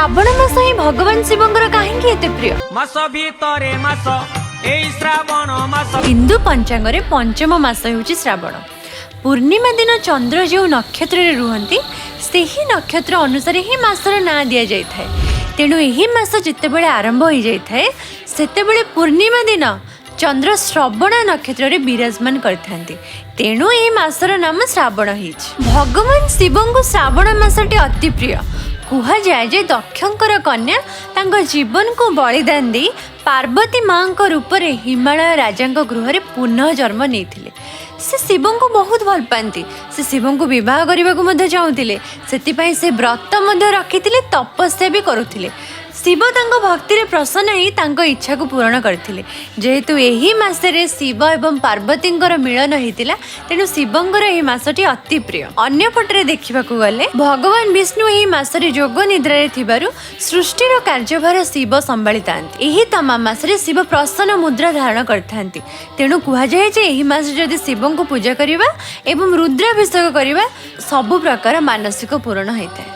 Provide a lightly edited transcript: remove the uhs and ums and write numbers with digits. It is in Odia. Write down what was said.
ଶ୍ରାବଣ ମାସ ହିଁ ଭଗବାନ ଶିବଙ୍କର କାହିଁକି ଏତେ ପ୍ରିୟ? ମାସ ଭିତରେ ମାସ ଏଇ ଶ୍ରାବଣ ମାସ। ହିନ୍ଦୁ ପଞ୍ଚାଙ୍ଗରେ ପଞ୍ଚମ ମାସ ହେଉଛି ଶ୍ରାବଣ। ପୂର୍ଣ୍ଣିମା ଦିନ ଚନ୍ଦ୍ର ଯେଉଁ ନକ୍ଷତ୍ରରେ ରୁହନ୍ତି, ସେହି ନକ୍ଷତ୍ର ଅନୁସାରେ ହିଁ ମାସର ନାଁ ଦିଆଯାଇଥାଏ। ତେଣୁ ଏହି ମାସ ଯେତେବେଳେ ଆରମ୍ଭ ହୋଇଯାଇଥାଏ, ସେତେବେଳେ ପୂର୍ଣ୍ଣିମା ଦିନ ଚନ୍ଦ୍ର ଶ୍ରବଣ ନକ୍ଷତ୍ରରେ ବିରାଜମାନ କରିଥାନ୍ତି। ତେଣୁ ଏହି ମାସର ନାମ ଶ୍ରାବଣ ହେଇଛି। ଭଗବାନ ଶିବଙ୍କୁ ଶ୍ରାବଣ ମାସଟି ଅତି ପ୍ରିୟ। କୁହାଯାଏ ଯେ ଦକ୍ଷଙ୍କର କନ୍ୟା ତାଙ୍କ ଜୀବନକୁ ବଳିଦାନ ଦେଇ ପାର୍ବତୀ ମାଙ୍କ ରୂପରେ ହିମାଳୟ ରାଜାଙ୍କ ଗୃହରେ ପୁନଃ ଜନ୍ମ ନେଇଥିଲେ। ସେ ଶିବଙ୍କୁ ବହୁତ ଭଲ ପାଆନ୍ତି। ସେ ଶିବଙ୍କୁ ବିବାହ କରିବାକୁ ମଧ୍ୟ ଚାହୁଁଥିଲେ। ସେଥିପାଇଁ ସେ ବ୍ରତ ମଧ୍ୟ ରଖିଥିଲେ, ତପସ୍ୟା ବି କରୁଥିଲେ। ଶିବ ତାଙ୍କ ଭକ୍ତିରେ ପ୍ରସନ୍ନ ହେଇ ତାଙ୍କ ଇଚ୍ଛାକୁ ପୂରଣ କରିଥିଲେ। ଯେହେତୁ ଏହି ମାସରେ ଶିବ ଏବଂ ପାର୍ବତୀଙ୍କର ମିଳନ ହେଇଥିଲା, ତେଣୁ ଶିବଙ୍କର ଏହି ମାସଟି ଅତି ପ୍ରିୟ। ଅନ୍ୟ ପଟରେ ଦେଖିବାକୁ ଗଲେ, ଭଗବାନ ବିଷ୍ଣୁ ଏହି ମାସରେ ଯୋଗ ନିଦ୍ରାରେ ଥିବାରୁ ସୃଷ୍ଟିର କାର୍ଯ୍ୟଭାର ଶିବ ସମ୍ଭାଳିଥାନ୍ତି। ଏହି ତମାମ ମାସରେ ଶିବ ପ୍ରସନ୍ନ ମୁଦ୍ରା ଧାରଣ କରିଥାନ୍ତି। ତେଣୁ କୁହାଯାଏ ଯେ ଏହି ମାସରେ ଯଦି ଶିବଙ୍କୁ ପୂଜା କରିବା ଏବଂ ରୁଦ୍ରାଭିଷେକ କରିବା, ସବୁ ପ୍ରକାର ମାନସିକ ପୂରଣ ହୋଇଥାଏ।